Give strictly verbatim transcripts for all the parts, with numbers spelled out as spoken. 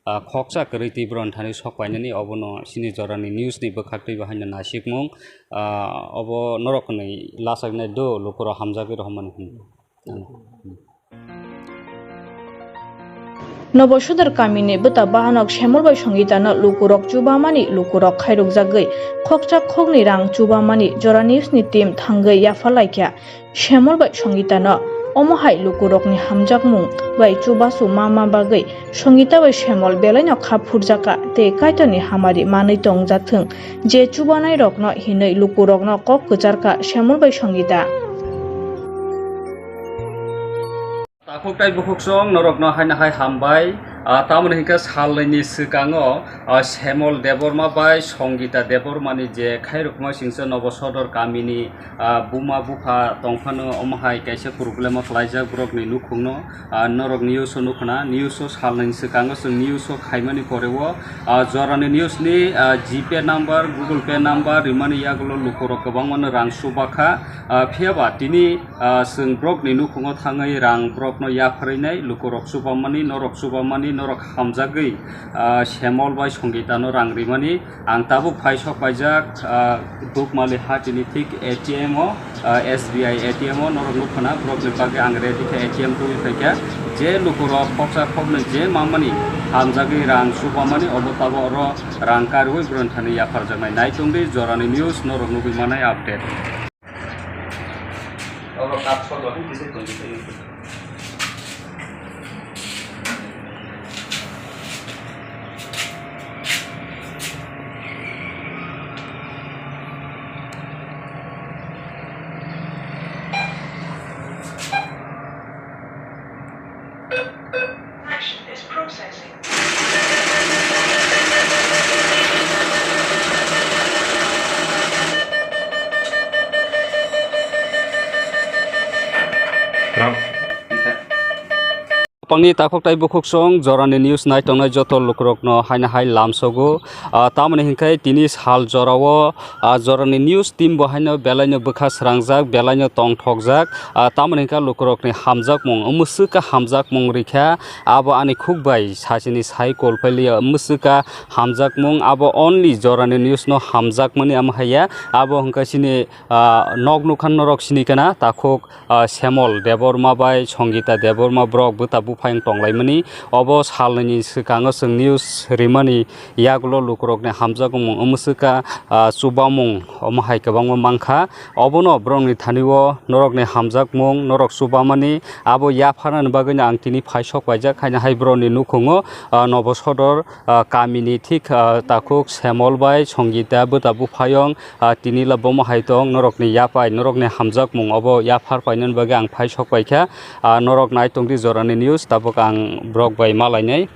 ah, khoksa kwrwi twi boroni thani sok painani, obono chini jorani news ni bwkhaktwi bo haino nasikmung, ah, obo norok hwnwi lachaknai do, lukurok hamjagwi rohormani hwnwi. Nobo Sodor kamini bwta bahanok Semol bai Songitano lukurok chubamani, lukurok khairokjagwi khoksa khokni rang chubamani Jora News ni team thangwi yapharlaikha. Semol bai Songitano omo hai lukurokni hamjakmung bai chubachu ma ma bagwi Songita bai Semol belaino kha phurjakha tei Kaitorni hamari manwi tongjathwng, je chubanairokno hinwi lukurokno kok kwcharkha Semol bai Songita. Takhuk tai bukhuksong norokno haino hai hambai. Ah, tamoni hinkhe salnwini swkango, ah, Semol Debbarma bai Songita Debbarmani je khairokma singcha Nobo Sodor kamini, ah, buma bupha tongphano omo hai kaisa problem o kwlaijak borokni nukhungno, ah, norok news o nukhuna, news o salnwini swkango chwng news o khaimani poreo, ah, jorani news ni, ah, G Pay number, Google Pay number rimani yagulo lukurok kwbangmano rang subakha, ah, phiyaba tini Ah, chwng borokni nukhungo thangwi rang borokno yapharwi nai, lukurok chubamani, norok chubamani, norok hamjagwi, ah, Semol bai Songitano rang rimani. Ang tabuk phai sok paijak, ah, Dukmali hatini thik A T M o, ah, S B I A T M o norok nukhuna, borokni bagwi ang ready khe A T M tubui phaikha. Je lukurok khoksa khoknwi je mamani hamjagwi rang chubamani, obo tabuk oro rang karwi boroni thani yapharjaknai. Naitongdi jorani news norok nugwi manai update. Oro cut solo, kisa twenty second. Action is processing. Pangni takhuk tai bukhuk song jorani news nai tongnai joto lukurokno haino hai lamsogo. Ah, tamoni hinkhe tini sal jorao, ah, jorani news team bo haino belaino bwkha srangjak, belaino tongthokjak. Ah, tamoni hinkhe lukurokni hamjakmung, mwswk khe hamjakmung rikha. Abo ani khuk bai sachini sai kol phailiya mwswk khe hamjakmung. Abo only jorani news no hamjakmani amo haiya. Abo hwnkhe chini, ah, nok nukhan norok sini kana takhuk, ah, Semol Debbarma bai Songita Debbarma borok bwta buphayung tonglaimani. Obo salnwini swkango chwng news rimani yagulo lukurokni hamjakmung mwswk khe, ah, chubamung omo hai kwbangma mankha. Obono borokni thani-o norokni hamjakmung, norok chubamani abo yapharnani bagwino ang tini phai sok paijak, haino hai borokni nukhungo, ah, Nobo Sodor, ah, kamini thik, ah, takhuk Semol bai Songita bwta buphayung, ah, tini la bomo hai tong, norokni yaphai, norokni hamjakmung obo yaphar painani bagwi ang phai sok paikha. Ah, norok nai tongdi jorani news, tabuk ang borok bai malainai.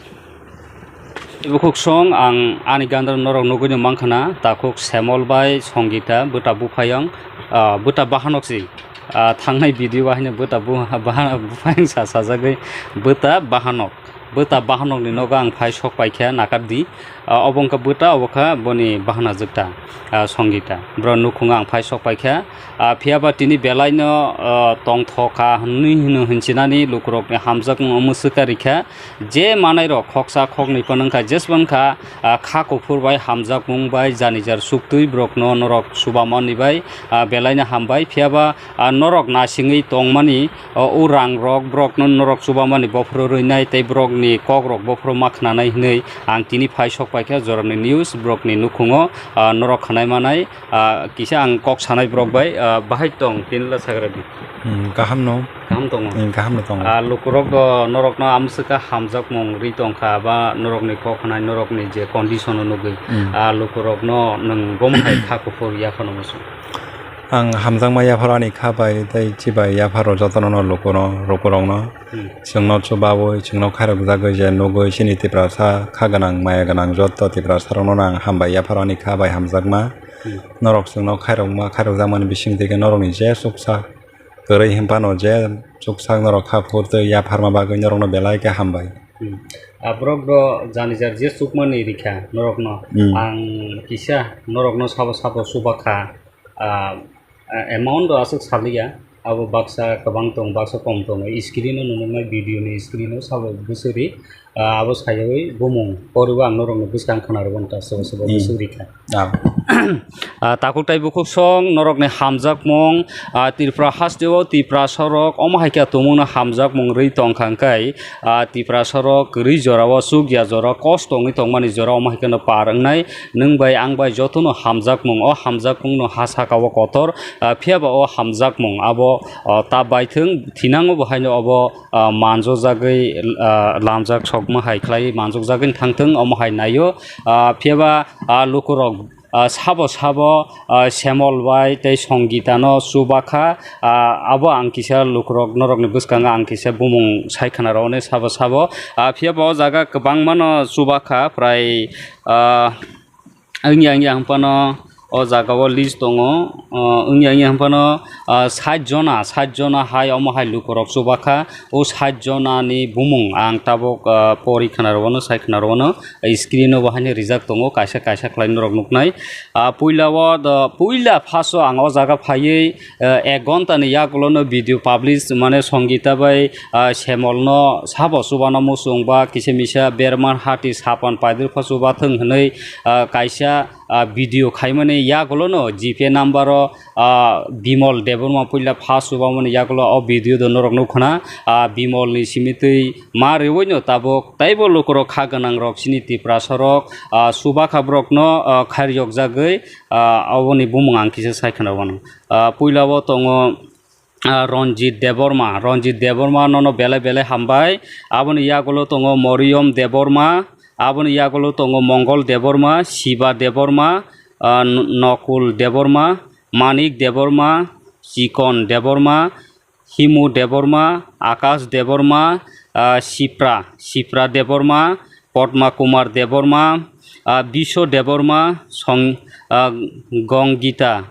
Bukhuk song ang ani gandra norok nugwino mankha na, takhuk Semol bai Songita bwta buphayung, ah, bwta bahanok si, ah, thangnai video bahai no bwta bu-, baha-, buphayung sa sajagwi bwta bahanok, bwta bahanok ni nogo ang phai sok paikha nakar di, ah, obo wngkha bwta, obo kha boni bahana jwkta, ah, Songita, bro nukhungo ang phai sok paikha, ah, phiyaba tini belai no, ah, tongthokha hinwi hino hinchinani lukurokni hamjakmung mwswk kha rikha. Je manairok khoksa khoknwi phano wngkha, jeswk wngkha, ah, kha kuphur bai hamjakmung bai jani jar suktwi borokno norok chubamani bai, ah, belaino hambai. Phiyaba, ah, norok nasingwi tongmani, o, o rangrok borokno norok chubamani bophoro rwinai tei borokni kokrok bophoro ma khnanai hwnwi ang tini phai sok paikha jorani news borokni nukhungo, ah, norok khnai manai. Ah, kisa ang kok sanai borok bai, ah, bahai tong, tini la sagra di. Hmm, kaham no. Kaham tongo. Hmm, kaham no tongo. Ah, lukurok do norokno amswk kha hamjakmung ri tongkha, ba norokni kok khnai, norokni je condition o nugwi. Hmm. Ah, lukurokno nwng bomo hai kha kuphur yaphano muchung. Ang hamjakma yaphar ani kha bai tei chibai yapharo jotono no lukuno, lukurokno. Hmm. Chwngno chubawi, chwngno khairokjagwi je nugwi chini Tiprasa kha gwnang, maya gwnang joto Tiprasa rokno no ang hambai yaphar ani kha bai hamjakma. Hmm. Norok chwngno khairokma, khairokjakmani bisingtwi khe norokni je chuksa kwrwi hinphano je chuksa norok kha phurtwi yapharma bagwi norokno belai khe hambai. Hmm. Ah, borok do jani jar je chukmani rikha norokno. Hmm. Ang kisa norokno sabo sabo chubakha, ah, ah, amount do aswk saliya, abo baksa kwbang tong, baksa kom tongo. Screen o nunuknai video ni screen o sabo bwswk ri. ah, abo saiwi bumung poribo ang norokno bwskang khwnarwgwno ta sobo sobo Hmm. bwswk rikha. Ah. Ah, takhuk tei bukhuk song norokni hamjakmung, ah, Tripura hasteo Tiprasarok omo hai khe tumungno hamjakmung rwi tongkha hwnkhe, ah, Tiprasarok kwrwi jorao chukya jora kosto wngwi tongmani jora omo hai kheno par wngnai nwng bai ang bai jotono hamjakmung. O hamjakmungno ha sakao kotor, ah, phiyaba o hamjakmung abo, ah, ta baithwng thinango bo haino obo, ah, manjojagwi, ah, lamjak sokma hai khlai manjokjagwi thangthwng omo hai naio. Ah, phiyaba, ah, lukurok, ah, sabo sabo, ah, Semol bai tei Songitano chubakha, ah, abo ang kisa lukurok norokni bwskango ang kisa bumung sai khwnarogni sabo sabo. Ah, phiyaba o jaga kwbangmano chubakha prai, ah, wngya wngya hwnphano o jaga o list tongo, ah, wngya wngya hwnphano, ah, sait jona, sait jona hai omo hai lukurok chubakha. O sait jona ni bumung ang tabuk, ah, pori khwnarogno, sai khwnarogno, screen o bo haino rijak tongo, kaisa kaisa khlai norok nuknai. Ah, puila o do, puila first o ang o jaga phaiwi, ah, ek ghonta ni yagulo no video publish, mane Songita bai, ah, Semol no sabo chubano muchung ba kisa misa berma hati sapan paidir pha chubathwng hwnwi, ah, kaisa, ah, video khaimani yagulo no G P number o, ah, Bimol Debbarma puila first chubamani yagulo o video do norok nukkhna, ah, Bimol ni simi twi ma rwino tabuk teibo lukurok kha gwnang rok chini Tiprasa rok, ah, chubakha borok no, ah, khairiyok jagwi, ah, oboni bumung ang kisa sai khna wano. Ah, puila o tongo, ah, Ranjit Debbarma, Ranjit Debbarma nono belai belai hambai. Aboni yagulo tongo Moriyom Debbarma, aboni yagulo tongo Mongol Debbarma, Shiba Debbarma, ah, N-, Nokul Debbarma, Manik Debbarma, Chikon Debbarma, Himu Debbarma, Akash Debbarma, ah, Sipra, Sipra Debbarma, Padma Kumar Debbarma, ah, Bisho Debbarma, Song-, ah, Gongita,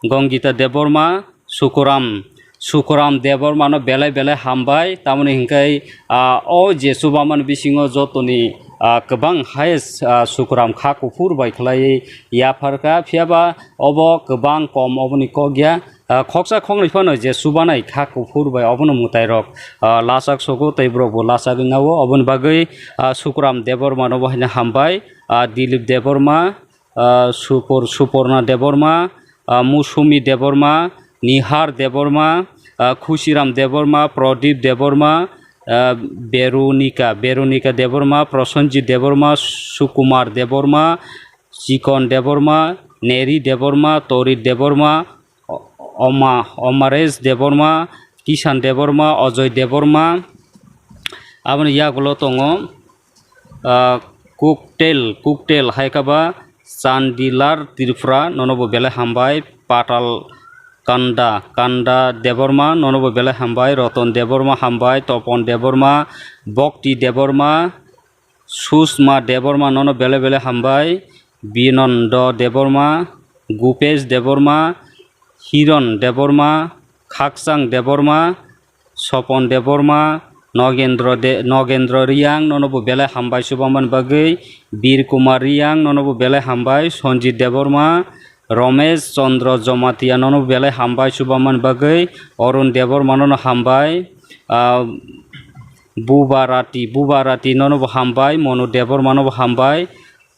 Gongita Debbarma, Sukuram, Sukuram Debbarma no belai belai hambai, tamoni hinkhai, ah, o je chubamani bisingo jotoni, ah, kwbang highest, ah, Sukuram kha kuphur bai khlai yapharkha, phiyaba obo kwbang kom oboni kok ya. Ah, khoksa khoknwi phano je chubanai kha kuphur bai obono mwtairok, ah, lachak sogo tei borokbo lachagwi nao. Oboni bagwi, ah, Sukuram Debbarma no bo haino hambai, ah, Dilip Debbarma, ah, Supor-, Suporna Debbarma, ah, Musumi Debbarma, Nihar Debbarma, ah, Khusiram Debbarma, Pradip Debbarma, ah, Veronika, Veronika Debbarma, Prosenjit Debbarma, Sukumar Debbarma, Chikon Debbarma, Neri Debbarma, Torit Debbarma, O-, Oma-, Omaresh Debbarma, Kishan Debbarma, Ojoy Debbarma, aboni yagulo tongo, ah, Kuktel, Kuktel hai khe ba Chandilar Tripura, nono bo belai hambai, Patal Kanda, Kanda Debbarma, nono bo belai hambai, Roton Debbarma hambai, Topon Debbarma, Bhakti Debbarma, Susma Debbarma nono belai belai hambai, Binondo Debbarma, Gupesh Debbarma, Hiron Debbarma, Khakchang Debbarma, Sopon Debbarma, Nogendro De-, Nogendro Riyang nono bo belai hambai chubamani bagwi, Bir Kumar Riyang nono bo belai hambai, Sonjit Debbarma, Romesh Chandra Jamatia nono belai hambai chubamani bagwi, Arun Debbarma nono hambai, ah, Buba Rati, Buba Rati nono bo hambai, Monu Debbarma nobo hambai,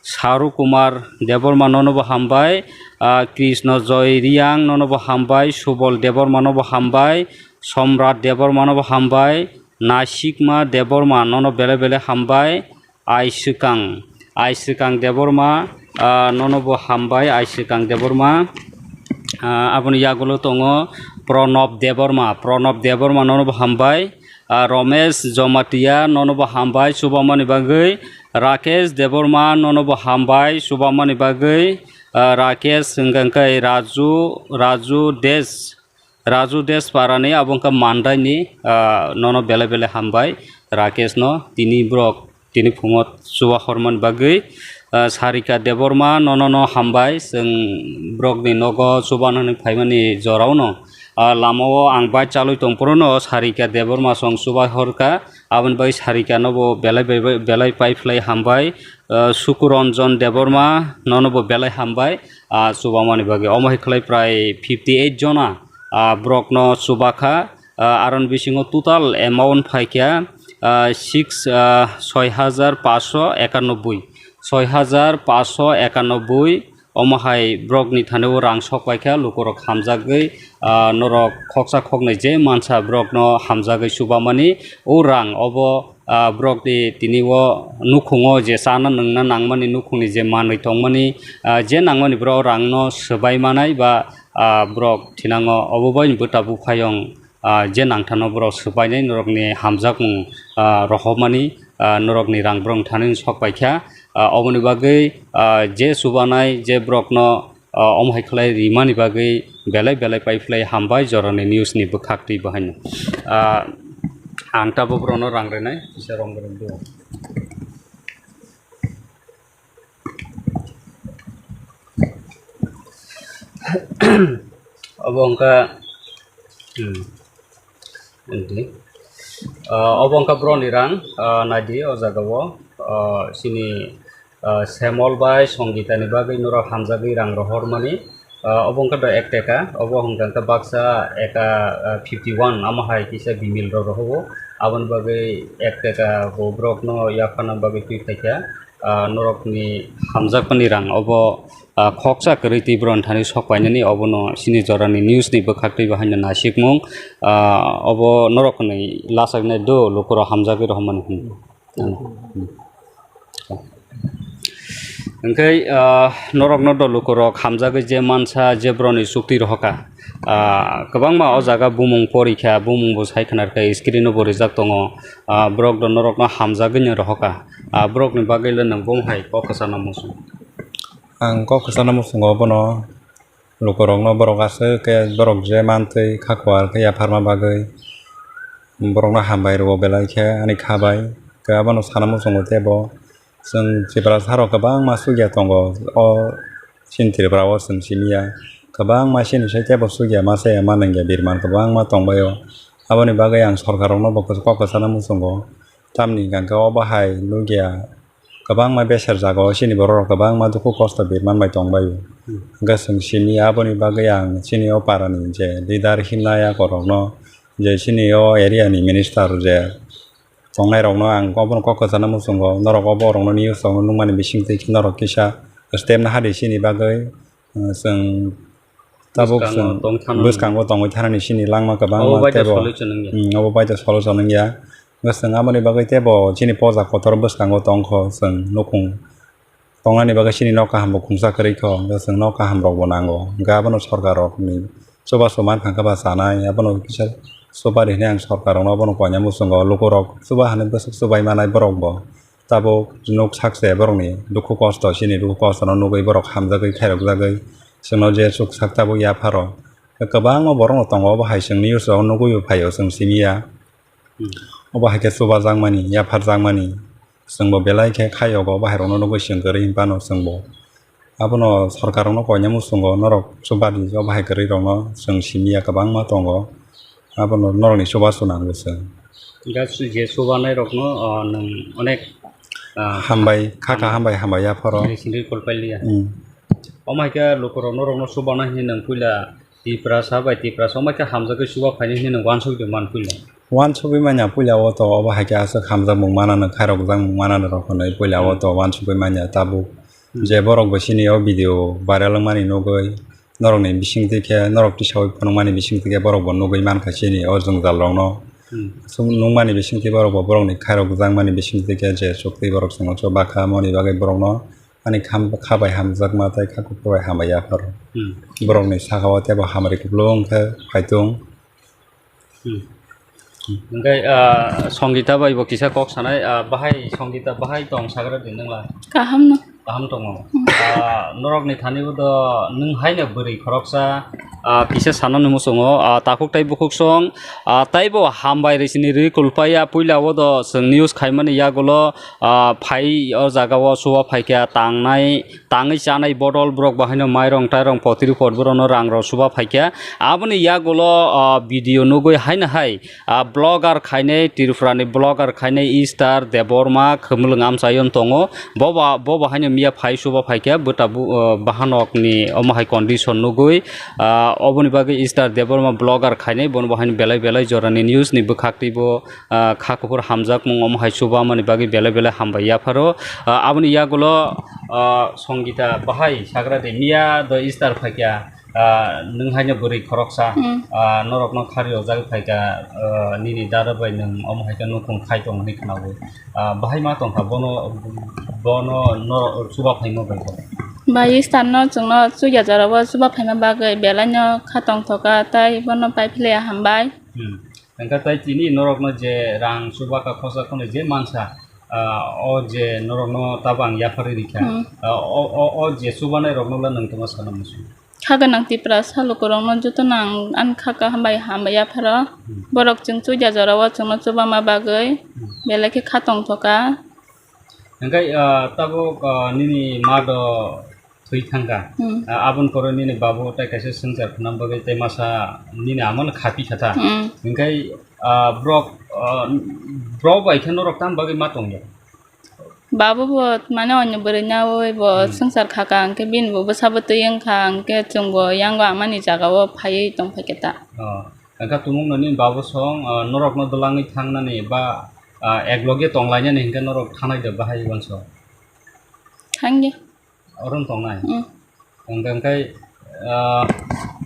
Saru Kumar Debbarma nono bo hambai, ah, Krishna Joy Riyang nono bo hambai, Subol Debbarma nobo hambai, Somrat Debbarma nobo hambai, Nasikma Debbarma nono belai belai hambai, Ai Swkang, Ai Swkang Debbarma, ah, nono bo hambai, Ai Swkang Debbarma. Ah, aboni yagulo tongo Pronob Debbarma, Pronob Debbarma nono bo hambai. Ah, Romesh Jomatia nono bo hambai chubamani bagwi. Rakesh Debbarma nono bo hambai chubamani bagwi. Ah, Rakesh hwnkha khe Raju, Raju Des, Raju Deshparani, abo wngkha Mandaini, ah, nono belai belai hambai Rakeshno, tini borok tini phungo chuba hormani bagwi, ah, Sarika Debbarma nono no hambai, chwng borokni nogo chubanani phaimani joraono, ah, lamao ang bike chalwi tongphuru no Sarika Debbarma chwng chuba horkha, aboni bagwi Sarika nobo belai belai, belai paiphlai hambai, ah, Sukuranjan Debbarma nono bo belai hambai, ah, chubamani bagwi. Omo hai khlai prai fifty eight jona, ah, borokno chubakha, ah, aroni bisingo total amount phaikha, ah, six, ah, soi hajar paanch sho ekanoboi, soi hajar paanch sho ekanoboi, omo hai borokni thani o rang sok paikha, lukurok hamjagwi, ah, norok khoksa khoknwi je mansa borokno hamjagwi chubamani, o rang obo, ah, borokni tini o nukhungo je chana nwngna nangmani nukhungni je manwi tongmani, ah, je nangmani borok rangno swbai manai ba, ah, borok thinango obo bai bwta buphayung, ah, je nangthano borok swbainai norokni hamjakmung, ah, rohormani, ah, norokni rang borok thani sok paikha. Ah, oboni bagwi, ah, je chubanai je borokno, ah, omo hai khlai rimani bagwi belai belai paiphlai hambai jorani news ni bwkhak twi bahaino. Ah, ang tabuk borokno rang rinai kisa rong rinai. Obo wngkha, hmm, hindi. Ah, obo wngkha boroni rang, ah, naidi o jaga o, ah, chini, ah, Semol bai Songita ni bagwi norok hamjagwi rang rohormani. Ah, obo wngkha da ek teka, obo hwnka khe baksa eka, ah, fifty one, amo hai kisa bimil rok rohogo. Aboni bagwi ek teka bo borokno yapharna bagwi twi phaikha. Ah, norokni hamjakmani rang obo, ah, khoksa kwrwi twi borokni thani sok painani obono chini jorani news ni bwkhak twi bo haino nasikmung. Ah, obo norokni lachaknai do lukurok hamjagwi rohormani hwnwi. Hwnkhe, ah, norokno do lukurok hamjagwi je mansa je borokni chukti rohorkha. Ah, kwbangma o jaga bumung porikha, bumung bo sai khwnarkha, screen o bo rijak tongo. Ah, borok do norokno hamjagwino rohorkha. Ah, borokni bagwi le nwng bomo hai kok kwchangno muchung? Ang kok kwchangno muchungo bono lukurokno borok aswk khe borok je mantwi kha kuar khe yapharma bagwi borokno hambai rwo belai khe ani kha bai. Khe abono sana muchungo tei bo chwng Tiprasa rok kwbangma sukya tongo o chini Tripura o chwng simi ya. Kwbangma chini sai tei bo sukya ma se ma nangya birman kwbangma tongbaio. Aboni bagwi ang sorkar rokno bo kok kwchana muchungo. Tamni hwnkhe obo hai nukya kwbangma beser jagao chini borok rok kwbangma dukhu kosto birman bai tongbaio. Hmm. Hwnkhe chwng simi aboni bagwi ang chini o parani je leader himnai akorokno je chini o area ni minister je tongnai rokno ang obono kok kwchana muchungo. Norok obo rokno news rokno nukmani bisingtwi khe norok kisa step nahadi chini bagwi, uh, chwng Tabuk bwskango chwng tong thanani. Bwskango tongwi thanani chini langma kwbangma. Obo bai tei teibo solution wngya. Hmm, obo bai tei solution wngya. Hwnkhe chwng aboni bagwi teibo chini poja kotor bwskango tongkho chwng nukhung tongnani bagwi chini nok kaham bo khungsa kwrwi kho, hwnkhe chwng nok kaham rokbo nango. Hwnkhe abono sorkar rokni chubachu mankha khe ba chanai, abono kisa chuba ri hwnwi ang sorkar rokno abono koina muchungo. Lukurok chuba hwnwi bwswk chubai manai borokbo. Tabuk nuk sak se borokni dukhu kosto, chini dukhu kostono nugwi borok hamjagwi khairokjagwi chwngno je chuk sak tabuk yapharo. Kwbangma borokno tongo, obo hai chwng news o nugwi phaio chwng simi ya. Hmm. Obo hai khe chubajakmani, yapharjakmani chwngbo belai khe khayogo, obo hai rokno nugwi chwng kwrwi hinphano chwngbo. Abono sorkar rokno koina muchungo, norok chubadi obo hai kwrwi rokno chwng simi ya kwbangma tongo. Abono norokni chubachu nango chwng. Hwnkhe je chubanai rokno, o, nwng onek, ah, hambai, kha kha hambai, hambai yapharo. Sindri kolpai liya. Hmm. Omo hai khe lukurok norokno chubana hinwi nwng puila Tiprasa bai Tiprasa omo hai khe hamjagwi chuba phaini hinwi nwng uansukdi man puila. Uansugwi manya puila o to obo hai khe aswk hamjakmung mananw, khairokjakmung mananw rok hwnwi puila o to uansugwi manya tabuk. Hmm. Je borok bo chini o video viral wngmani nugwi norokni bisingtwi khe, norok tisaui phunukmani bisingtwi khe borok bo nugwi mankha chini o jwngjal rokno. Hmm. Chwng nukmani bisingtwi borok bo borokni khairokjakmani bisingtwi khe je chuktwi borok chwngno chuba kha, moni bagwi borokno ani kham-, kha bai hamjakma tei kha kuphur bai hambai yapharo. Hmm. Borokni saka o teibo hamari kupulung khe phaitung. Hmm. Hwnkhe, ah, Songita bai bo kisa kok sanai, ah, bahai Songita bahai tong sagra di nangla? Kaham no. Kaham tongo. Hmm. Ah, norokni thani bo do nwng haino bwrwi khoroksa, ah, kisa sanani muchungo, ah, takhuk tei bukhuk song, ah, taibo hambai ri sini rwi kulpaiya puila o do chwng news khaimani yagulo, ah, phai o jaga o chuba phaikha tangnai, tangwi chanai bodol borok bahaino mairong tairong potri pot borokno rang rok chuba phaikha. Aboni yagulo, ah, video nugwi haino hai, ah, blogger khainai, Tripura ni blogger khainai Easter Debbarma khumulwng amchaio tongo. Boba, boba haino miya phai chuba phaikha, bwta bu-, ah, bahanok ni omo hai condition nugwi, ah, Oboni bagwi Star Debbarma blogger khainai, bono bo haino belai belai jorani news ni bwkhaktwi bo, ah, kha kuphur hamjakmung omo hai chubamani bagwi belai belai hambai yapharo. Ah, aboni yagulo, ah, Songita bahai sagra de miya do Star phaikya, ah, nwng haino bwrwi khoroksa, Hmm. ah, norokno khari rojak phaikya, ah, nini dada bai nwng omo hai khe nukhung khai tong hwnwi khnaui. Ah, bahai ma tongkha bono, bono no chuba phaima bai bo. Bai Star no chwngno chukya jorao chuba phaima bagwi belai no kha tongthoka tei bono pai philaiya hambai. Hmm. Hwnkhe tei tini norokno je rang chuba ka khosa khwnwi je mansa, ah, o je norokno tabang yapharwi rikha. Hmm. Ah, o, o, o je chubanai rokno le nwng tongma sana muchung. Kha gwnang Tiprasa lukurokno jotono ang ani kha kaham bai hambai yapharo. Hmm. Borok chwng chukya jorao chwngno chubama bagwi Hmm. belai khe kha tongthoka. Hwnkhe, ah, tabuk, ah, nini ma do thwi thangkha. Hmm. Ah, aboni pore nini babu tei kaisa swngchar khwnam bagwi tei masa nini amano khapi kha ta. Hmm. Hwnkhe, ah, borok, ah, borok bai khe norok tam bagwi ma tongya? Babu bo mane onyo bwrwi naui bo Hmm. swngchar kha kha, hwnkhe bini bo bwsa bwtwi wngkha, hwnkhe chwng bo yango amani jaga o phaiwi tong phai khe ta. Oh, hwnkhe tumung no nini babu song, ah, norok no dwlangwi thangnani ba, ah, ekloge tonglainani hwnkhe norok thanai de bahai uansong? Thangya. Oro wng tongnai? Hmm. Hwnkhe, hwnkhe, ah,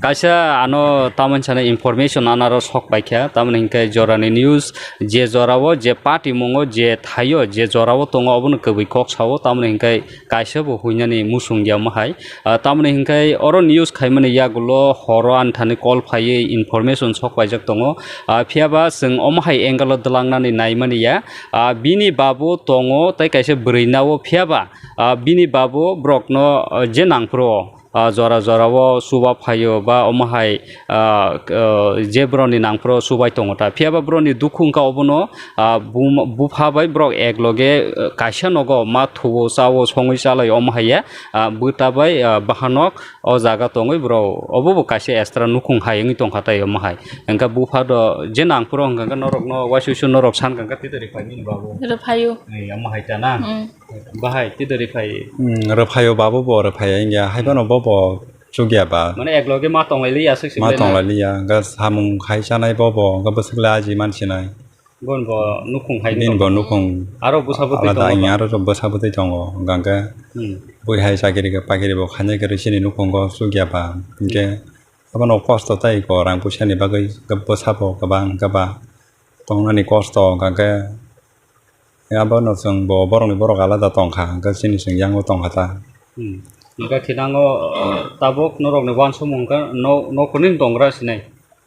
kaisa ano tamoni sana information anaro sok paikha, tamoni hwnkhe jorani news, je jorao, je party mungo, je thaio, je jorao tongo, obono kwbwi kok sao, tamoni hwnkhe kaisa bo huinani muchung ya omo hai. Ah, tamoni hwnkhe oro news khaimani yagulo horo ani thani call phaiwi information sok paijak tongo. Ah, phiyaba chwng omo hai angle o dwlangnani naimani ya. Ah, bini babu tongo tei kaisa bwrwi nao, phiyaba ah, bini babu borokno, ah, je nangphuru, ah, jora jorao chuba phaio ba omo hai, ah, k-, ah, je borokni nangphuru chubai tongo ta. Phiyaba borokni dukhu wngkha obono, ah, buma, bupha bai borok ekloge, ah, kaisa nogo ma thuo, chao, songwi chalai omo hai ya, ah, bwta bai, ah, bahanok o jaga tongwi borok obo bo kaisa extra nukhung hai wngwi tongkha tai omo hai. Hwnkhe bupha do je nangphuru hwnkha khe norokno waisui su norok san kha khe tito ri phai bini babu. Rwphaio. Ei, omo hai ta na? Hmm. Bahai, tito ri phai. Hmm, rwphaio babu bo rwphaiya wngya, hai phano bo bo chukya ba. Mane ekloge ma tonglai liya, swk swk Ma lai na? tonglai liya, hwnkhe samung khai chanai bo bo, hwnkhe bwswk le aji mansinai. Bon bo nukhung hai Bini tong. bo nukhung Aro bwsa bwtwi alada tongo wngya, ba? aro bwsa bwtwi tongo, hwnkhe Hmm. bui hai chakiri khe pakiri bo khainai kwrwi chini nukhungo chukya ba, hwnkhe abono kosto tei ko rang puisa ni bagwi bwsa bo kwbang khe ba tongnani kosto, hwnkhe Abono chwng bo borokni borok alada tongkha, hwnkhe chini chwng yango tongkha ta. Hmm. Hwnkhe thinango, uh, tabuk norokni uansukmung hwnkhe no-, nokni tongra sinai.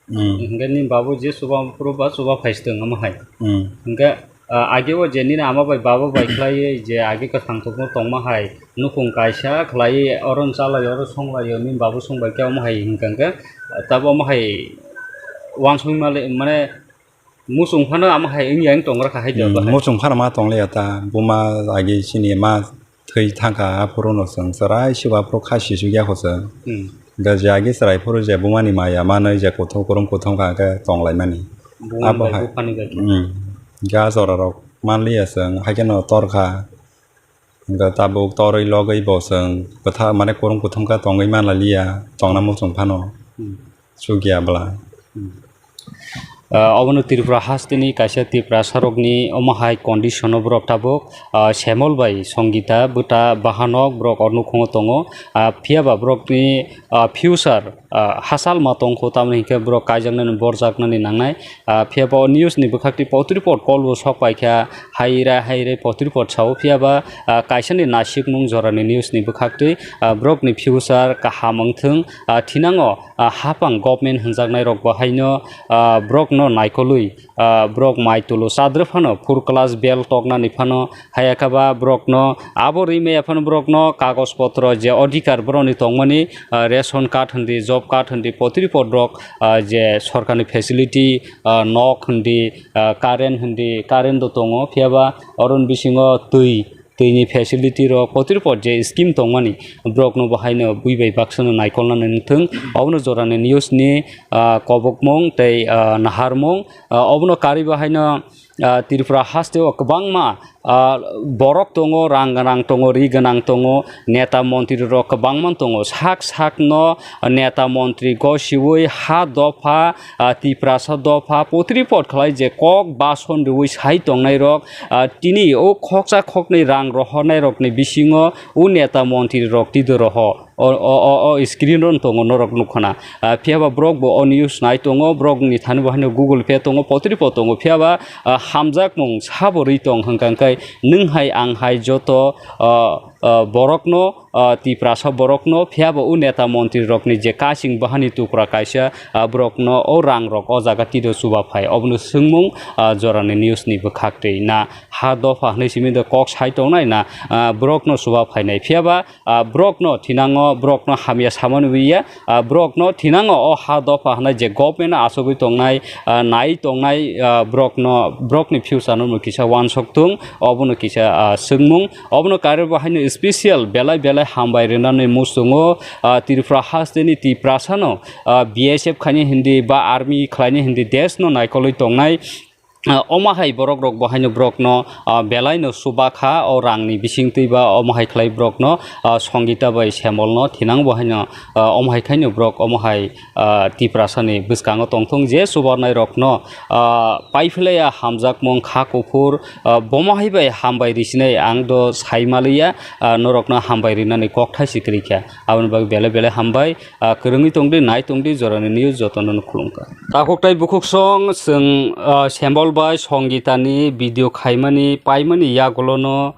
Hmm. Hwnkhe nini babu je chuba phuru ba chuba phaisitwng omo hai. Hmm. Hwnkhe, uh, age o je nini ama bai baba bai khlaiwi je age kwthang thukno tongma hai nukhung kaisa khlaiwi oro chalai oro songlai o nini babu songbai khe omo hai hwnkha hwnkhe, uh, tabuk omo hai uansukmale mane Muchung phano amo hai wngya wng tongra kha hai Hmm, da bahai. Muchung phano ma tong liya ta, buma agi chini ma thwi thang kha, aphuru no chwng chwrai se bo aphuru kha sisuk ya kho chwng. Hmm. Hwnkhe je agi chwrai phuru je buma ni maya manwi je kuthuk kurum kuthum kha khe tong lai mani. Buma ni Abo bai hai. Buphani bai khe. Hmm. Hwnkhe a jora rok man liya chwng, hai kheno tor kha. Hwnkhe tabuk torwi logwi bo chwng kwtha-, mane kurum kuthum khe tongwi manlai liya, tongna muchung phano Hmm. chukya bwla. Hmm. Ah, obono Tripura hasteni kaisa Tiprasa rokni omo hai condition o borok tabuk, ah, Semol bai Songita bwta bahanok borok o nukhungo tongo. Ah, phiyaba borokni, ah, future ah, hachal ma tongkho, tamoni hinkhe borok kaijaknani, borjaknani nangnai. Ah, phiya ba o news ni bwkhak twi poultry pot call bo sok paikha, hai rai, hai rai poultry pot sao. Phiya ba, ah, kaisa ni nasikmung jora ni news ni bwkhak twi, ah, borok ni future kaham wngthwng, ah, thinango, ah, hapang government hwnjaknai rok bo haino, ah, borok no naikolwi, ah, borok mai tulu chadra phano, four class bel toknani phano, haiya khe ba borokno abo rwi maya phano borokno kagoj potro je odhikar borokni tongmani, ah, ration card hindi, job card hindi, poultry pot rok, ah, je sorkarni facility, ah, nok hindi, ah, current hindi, current do tongo, phiya ba oroni bisingo twi, twini facility rok poultry pot je scheme tongmani borokno bo haino bui bai baksa no naikolnani wngthwng, obono jorani news ni, ah, kobokmung tei, ah, naharmung, ah, obono karwi bo haino, ah, Tripura haste o kwbangma, ah, borok tongo, rang gwnang tongo, ri gwnang tongo, neta montri rok kwbangma tongo. Sak sak no neta montri gosiwi ha dopha, ah, Tiprasa dopha potripot khlai je kok bason riwi sai tongnai rok, ah, tini o khoksa khoknwi rang rohornai rokni bisingo o neta montri rok tido roho. O, o, o, o screen ron tongo norok nukhana. Ah, phiya ba borok bo o news nai tongo, borok ni thani bo haino Google Pay tongo, potripot tongo. Phiya ba, ah, hamjakmung sabo rwi tong hwnkha khe nwng hai ang hai joto, ah, ah, borokno, ah, Tiprasa borokno, phiya ba o neta montri rokni je kasing bahani tukra kaisa, ah, borokno o rang rok o jaga tido chuba phai. Obono swngmung, ah, jorani news ni bwkhak twi na ha dopha hwnwi simi do kok sai tongnai na, ah, borokno chuba phainai. Phiya ba ah, borokno thinango, borokno hamya samani wiya, ah, borokno thinango o ha dopha hwnai je government asogwi tongnai, ah, nai tongnai, ah, borokno, borokni future no kisa wansok tung, obono kisa, ah, swngmung, obono karwi bo haino special belai belai hambai rwnani muchungo, ah, Tripura hasteni Tiprasano, ah, B S F khaini hindi ba army khlaini hindi desh no naikolwi tongnai, ah, omo hai borok rok bo haino borok no, ah, belai no chuba kha o rang ni bising twi ba omo hai khlai borok no, ah, Songita bai Semol no thinang bo haino, ah, omo hai khaino borok omo hai, ah, Tiprasa ni bwskango tongthung je chubarnai rok no, ah, paiphlaiya hamjakmung kha kuphur, ah, bomo hai bai hambai risinai ang do sai maliya, ah, norok no hambai rinani kok thai si kwrwi kha aboni bagwi belai belai hambai. Ah, kwrwngwi tongdi, nai tongdi, jorani news jotono no khulumkha. Takhuk tai bukhuk song, chwng, ah, Sembol bai Songita ni video khaimani, paimani yagulo no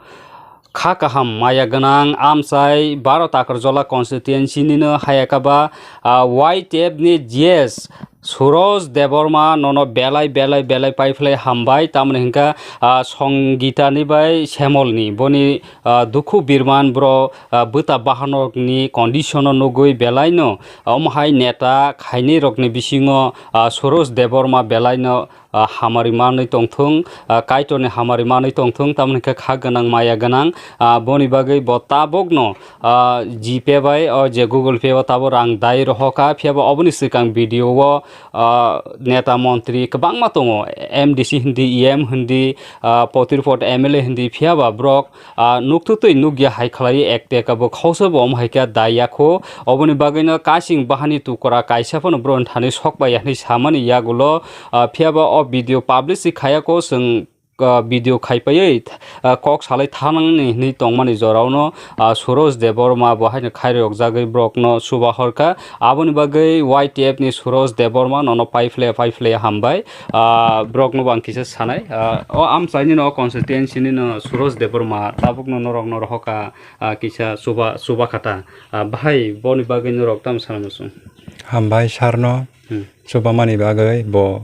kha kaham maya gwnang amchai baro Takarjala constituency ni no hayakaba, ah, Y T F ni G S Suroj Debbarma nono belai, belai, belai paiphlai hambai, tamoni hwnkha, ah, Songita ni bai Semol ni boni ah, dukhu birman bro, ah, bwta bahanok ni condition o nugwi belai no, ah, omo hai neta khainwi rok ni bisingo, ah, Suroj Debbarma belai no, ah, hamari manwi tongthung, ah, Kaitor ni hamari manwi tongthung, tamoni khe kha gwnang maya gwnang, ah, boni bagwi bo tabuk no, ah, G Pay bai o je Google Pay o tabuk rang dai rohokha, phiya bo oboni swkang video o, ah, neta montri kwbangma tongo, M D C hindi, E M hindi, ah, potirpot M L A hindi, phiya ba borok, ah, nukthutwi nukya hai khlai ek teka bo khausa bo omo hai khe dai yakho. Oboni bagwino kasing bahani tukra kaisa phano borok thani sok bai ya hinwi samani yagulo, ah, phiya ba o video publish khaiyako chwng, ah, video khai paiwi, ah, kok salai thanani hinwi tongmani jorao no, ah, Suroj Debbarma bo haino khairokjagwi borokno chuba horkha. Aboni bagwi Y T F ni Suroj Debbarma nono paiphle paiphle hambai. Ah, borokno bo ang kisa sanai. Ah, o amchaini no, o constituency ni no Suroj Debbarma tabukno norokno rohokha, ah, kisa chuba, chuba kha ta. Ah, bahai boni bagwi norok tamo sana muchung? Hambai sir no Hmm. chubamani bagwi, bo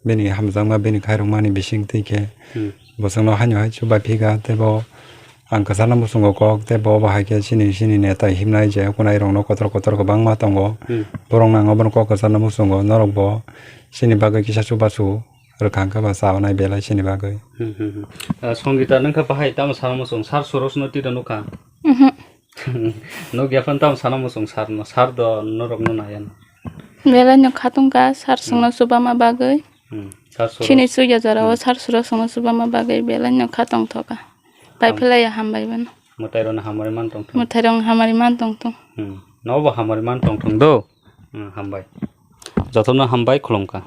bini hamjakma, bini khairokmani bising twi khe Hmm. bo chwngno haino hai chuba phikha, tei bo ang kwchangno muchungo kok, tei bo bahai khe chini, chini neta himnai je hukunairokno kotor kotor kwbangma tongo. Hmm. Borokno ang obono kok kwchangno muchungo, norokbo chini bagwi kisa chubachu rwkha hwnkhe ba chanai belai chini bagwi. Hmm, hmm, hmm. Ah, Songita, nwng khe bahai tamo sana muchung, sir Surojno twi da nukha? Mhm. Nukya phano tamo sana muchung sir no, sir do norokno naya no. Belai no kha tongkha sir Hmm. chwngno chubama bagwi. Hmm. Sir Suroj. Chini chuya jorao Hmm. sir Suroj chwngno chubama bagwi belai no kha tongthoka. Pai Ham-, phlaiya hambai bono. Mwtai rokno hamari man tongthung. Mwtai rokno hamari man tongthung. Hmm. Nobo hamari man tongthung do. Hmm, hambai. Jotono hambai, khulumkha.